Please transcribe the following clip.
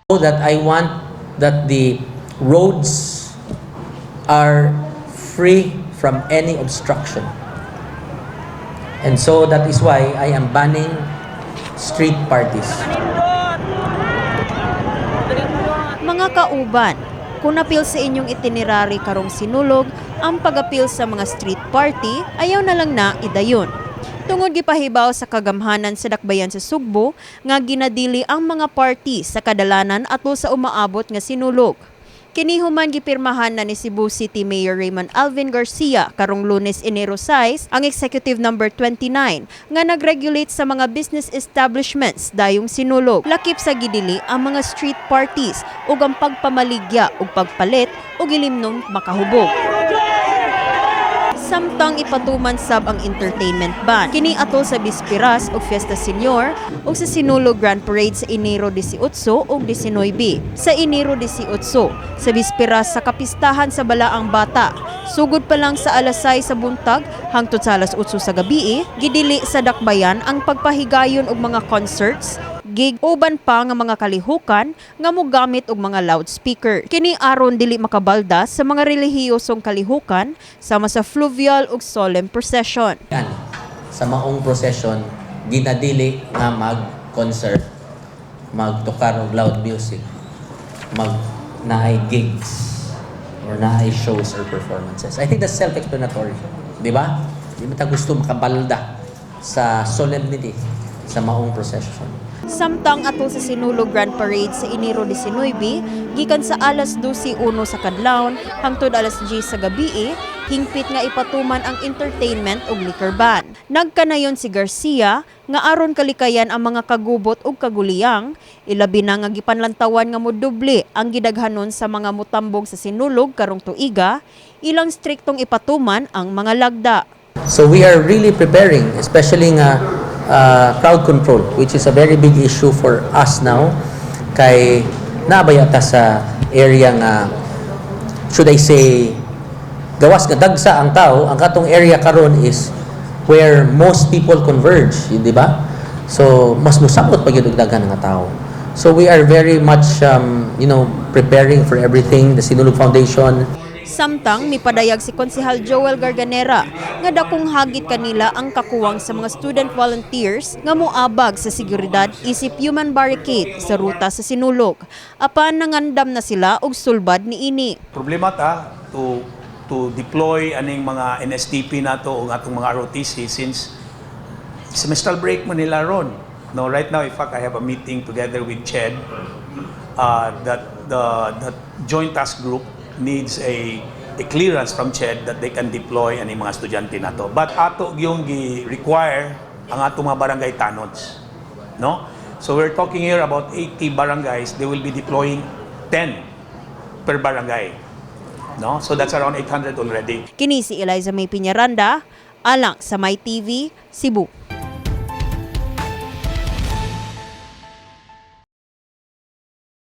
That I want that the roads are free from any obstruction. And so that is why I am banning street parties. Mga kauban, kung napil sa inyong itinerary karong Sinulog ang pagapil sa mga street party, ayaw na lang na idayon. Tungod gipahibaw sa kagamhanan sa dakbayan sa Sugbo nga ginadili ang mga party sa kadalanan atol sa umaabot nga Sinulog. Kini human gipirmahan na ni Cebu City Mayor Raymond Alvin Garcia karong Lunes, Enero 6, ang Executive Number 29 nga nagregulate sa mga business establishments dayong Sinulog. Lakip sa gidili ang mga street parties ug ang pagpamaligya ug pagpalit og ilimnong makahubog. Samtang ipatuman sab ang entertainment ban. Kini atol sa Bispiras og Fiesta Senior ug sa Sinulog Grand Parade sa Enero 18 ug 19. Sa Enero 18, sa Bispiras sa kapistahan sa Balaang Bata, sugod pa lang sa alas 6 sa buntag hangtod sa alas 8 sa gabi, gidili sa dakbayan ang pagpahigayon og mga concerts, gig, uban pa nga mga kalihukan nga mogamit og mga loudspeaker. Kini aron dili makabalda sa mga relihiyosong kalihukan sama sa fluvial ug solemn procession. Yan, sa maong procession, ginadili nga mag-concert, magtukar og loud music, mag naay gigs or naay shows or performances. I think that's self-explanatory. Di ba? Di man ta gusto makabalda sa solemnity sa maong procession. Samtang atol sa Sinulog Grand Parade sa Enero 19, gikan sa alas 12:01 sa kadlawon hangtod alas 10 sa gabi, hingpit nga ipatuman ang entertainment ug liquor ban. Nagkanayon si Garcia nga aron kalikayan ang mga kagubot ug kaguliyang, ilabi na nga gipanlantawan nga modoble ang gidaghanon sa mga mutambong sa Sinulog karong tuiga, ilang striktong ipatuman ang mga lagda. So we are really preparing, especially nga crowd control, which is a very big issue for us now. Kay naabaya ta sa area nga, should I say, gawas nga dagsa ang tao, ang katong area karon is where most people converge, di ba? So, mas musabot pa gyud og daghan nga tao. So we are very much preparing for everything, the Sinulog Foundation. Samtang mipadayag si Konsehal Joel Garganera nga dakong hagit kanila ang kakuwang sa mga student volunteers nga moabag sa seguridad isip human barricade sa ruta sa Sinulog. Apan nangandam na sila og sulbad niini. Problema ta to deploy aning mga NSTP nato o atong mga ROTC since semestral break mo nila ron. No, right now, in fact, I have a meeting together with CHED that the joint task group needs a clearance from CHED that they can deploy aning mga estudyante nato. But ato yung gi-require ang atong mga barangay tanods. No? So we're talking here about 80 barangays. They will be deploying 10 per barangay. No? So that's around 800 already. Kini si Eliza May Piñaranda, alang sa My TV, Cebu.